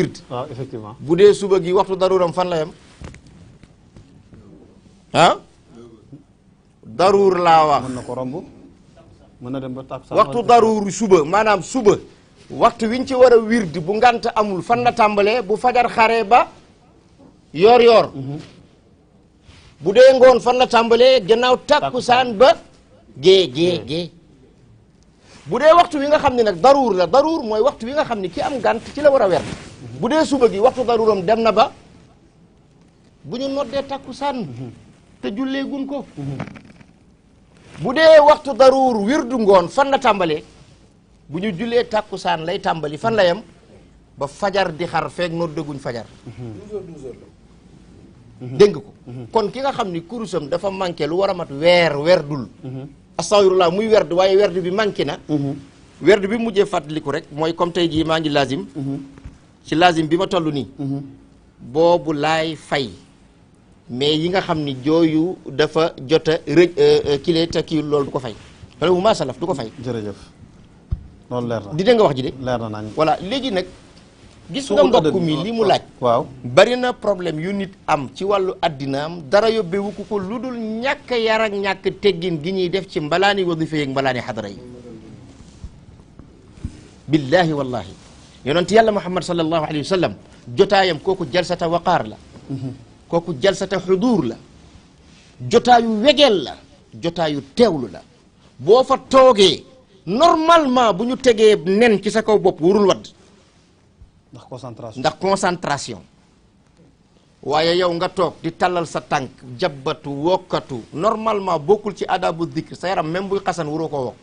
waaw effectivement bu dee suba gi waxtu daruuram fan la yem ah daruur laa wax mën na ko romb mën na dem ba tap waxtu daruur suba maanaam suba waxtu wiñ ci war a wird bu ngant amul fan la tàmbalee bu fajar xare ba yoor yoor bu dee ngoon fan la tàmbalee gannaaw takkusaan ba gée bu dee waxtu wi nga xam ne nag daruur la daruur mooy waxtu wi nga xam ne ki am ngant ci la war a werd bu dee suba gi waxtu daruuram dem na ba bu ñu noddee takkusaan te julleegun ko bu dee waxtu daruur wirdu ngoon fan la tàmbalee bu ñu jullee takkusaan lay tàmbali fan la yem ba fajar di xar feeg noddaguñ fajar dégg ko kon ki nga xam ni kurusam dafa manqué lu war a mat werdul astaghfirullah muy werd waaye werd bi manqué na werd bi mujjee fàttaliku rek mooy comme tey jii maa ngi lazim ci lazim bi ma toll nii boobu laay fay mais yi nga xam ni jooyu dafa jota rëj kile te kii loolu du ko fay wala bu maasalaf du ko fay jërëjëf loolu leer na di dégg nga wax ji de leer na nañ voilà léegi nag gis nga mbokk mi li mu laaj waaw bari na problème yu nit am ci wàllu addinaam dara yóbbewu ko lu dul ñàkk yar ak ñàkk teggin gi ñuy def ci mbalaani wadifa yeeg mbalaani xadara yi billahi wallahi yonent yàlla muhammad sallallahu alayhi wa sallam jotaayam kooku jalsata waqaar la kooku jalsata xuduur la jotaayu wegeel la jotaayu teewlu la boo fa toogee normalement bu ñu tegee nen ci sa kaw bopp warul wadd ndax concentration waaye yow nga toog di tallal sa tànk jabbatu wokkatu normalement bokkul ci adabu dikr sa yaram même buy xasan waroo koo wokk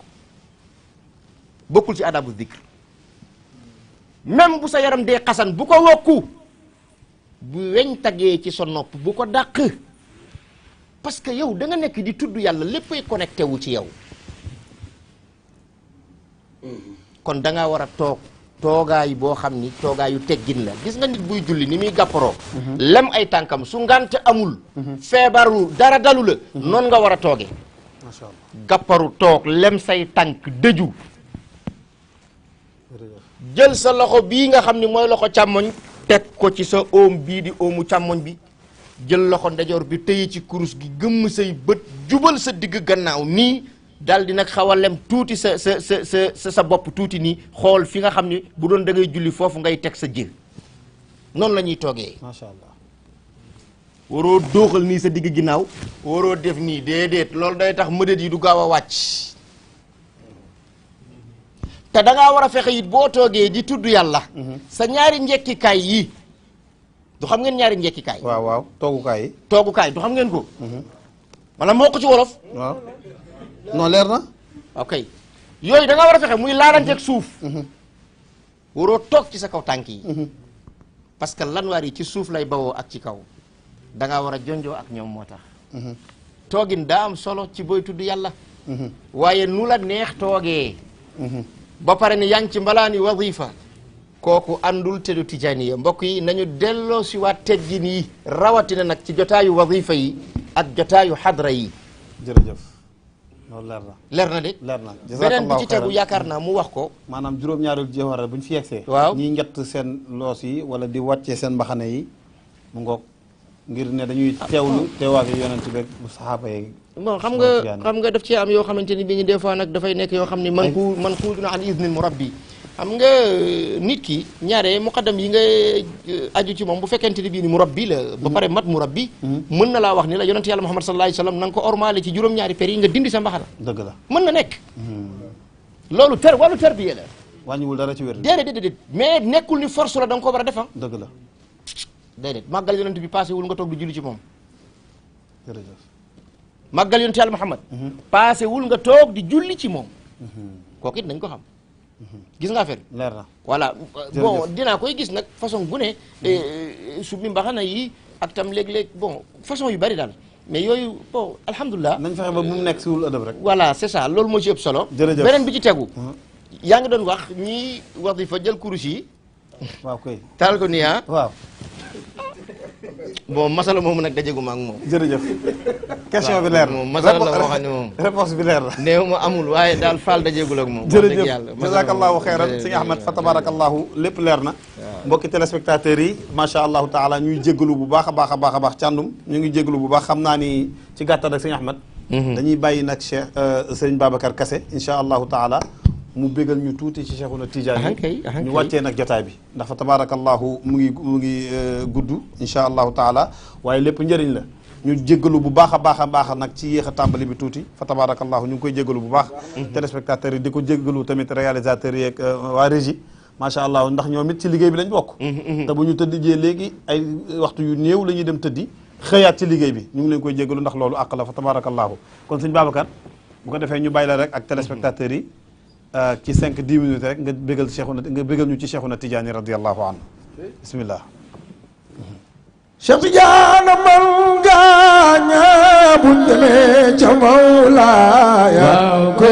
bokkul ci adabu dikr même bu sa yaram dee xasan bu ko wokku bu weñ tagee ci sa nopp bu ko dàq parce que yow da nga nekk di tudd yàlla léppay connecté wu ci yow kon da ngaa war a toog toogaay boo xam ni toogaayu teggin la gis nga nit buy julli ni muy gàpparoo lem ay tànkam su ngante amul feebaru dara dalu la noonu nga war a toogee macha allah gàpparu toog lem say tànk dëju jël sa loxo bii nga xam ni mooy loxo càmmoñ teg ko ci sa oom bii di oomu càmmoñ bi jël loxo ndejoor bi tëye ci kurus gi gëmm say bët jubal sa digg gannaaw nii daal di nag xaw a lem tuuti sa bopp tuuti nii xool fi nga xam ni bu doon da ngay julli foofu ngay teg sa jë noonu la ñuy toogee macha allah waroo dóoxal nii sa digg ginnaaw waroo def nii déedéet loolu day tax mëdët yi du gaaw a wàcc te da ngaa war a fexe it boo toogee di tudd yàlla sa ñaari njekkikaay yi du xam ngeen ñaari njekkikaay waaw waaw toogukaay yi toogukaay du xam ngeen ko wala moo ko ci wolof waaw non leer na ok yooyu da nga war a fexe muy laalanteeg suuf waroo toog ci sa kaw tànk yi parce que lanwaar yi ci suuf lay bawoo ak ci kaw da ngaa war a jonjoo ak ñoom moo tax toogin daa am solo ci booy tudd yàlla waaye nu la neex toogee ba pare ni yaa ngi ci mbalaani wadifa kooku àndul te du tijaaniya mbokk yi nañu delloo si waat teggin yi rawatina nag ci jotaayu wadifa yi ak jotaayu xadra yi jërëjëf loolu leer na leer na de leer na beneen bi ci tegu yaakaar naa mu wax ko maanaam juróom-ñaari jawhara bu ñu fi yegsee waaw ñiy njett seen loos yi wala di wàccee seen mbaxane yi mu ngoog ngir ne dañuy teewlu teewaake yonent beeg bu saxaaba yi bon xam nga daf ci am yoo xamante ni bi ñu des fois nag dafay nekk yoo xam ni man xuuduna an idnil murabbi xam nga nit ki ñaare muqaddam yi nga aju ci moom bu fekkente ni bii ni murabbi la ba pare mat murabbi mën na laa wax ni la yonent yàlla Muhammad sallallahu alayhi wasallam na nga ko ormaale ci juróom-ñaari per yi nga dindi sa mbaxana dëgg la mën na nekk loolu wàllu tarbiya la wàññiwul dara ci wér déedéet mais nekkul ni force la da nga ko war a defam dëgg la déedéet màggal yonent bi passé wul nga toog di julli ci moom jërëjëf màggal yonent yàlla Muhammad passé wul nga toog di julli ci moom kooku it nañ ko xam gis nga affaire leer na voilà bon dinaa koy gis nag façon bu ne su mi mbaxana yi ak tam léeg-léeg bon façon yu bari daal mais yooyu bon alhamdulilah nañ fexe ba bu mu nekk si wul adab rek voilà c'est ça loolu moo ci ëpp solo jërëjëf beneen bi ci tegu yaa ngi doon wax ñi wadifa jël kurus yi waaw koy taal ko nii ah waaw bon masala moomu nag dajeguma ak moom jërëjëf question bi leer na moom masala la moo xam ne moom réponse bi leer na néew ma amul waaye daal faal dajegul ak moom jërëjëf jazakallahu xeyran sëñ Ahmad fa tabarakallahu lépp leer na mbokki téléspectateurs yi macha allahu taala ñuy jégalu bu baax a baax a baax a baax càndum ñu ngi jégalu bu baax xam naa ni ci gàttal rek sëñ Ahmed dañuy bàyyi nag Cheikh sëriñ Babacar Kassé incha allahu taala mu bégal ñu tuuti ci Cheikhuna Tidiane ñu wàccee nag jotaay bi ndax fa tabarakallahu mu ngi gudd incha allahu taala waaye lépp njëriñ la ñu jégalu bu baax a baax a baax nag ci yéex a tàmbali bi tuuti fa tabarakallahu ñu ngi koy jégalu bu baax téléspectateurs yi di ko jégalu tamit réalisateurs yi ak waa régie macha allah ndax ñoom it ci liggéey bi lañ bokk te bu ñu tëddijee léegi ay waxtu yu néew la ñuy dem tëddi xëyaat ci liggéey bi ñu ngi leen koy jégalu ndax loolu àq la fa tabarakallahu kon sëñ Babacar bu ko defee ñu bàyyi la rek ak téléspectateurs yi ci 5-10 minutes rek nga bégal ñu ci Cheikhuna Tidiane radiyallahu anhu bismillah Cheikh Tidiane man gaaña buñ demee ca Mawlaaya ko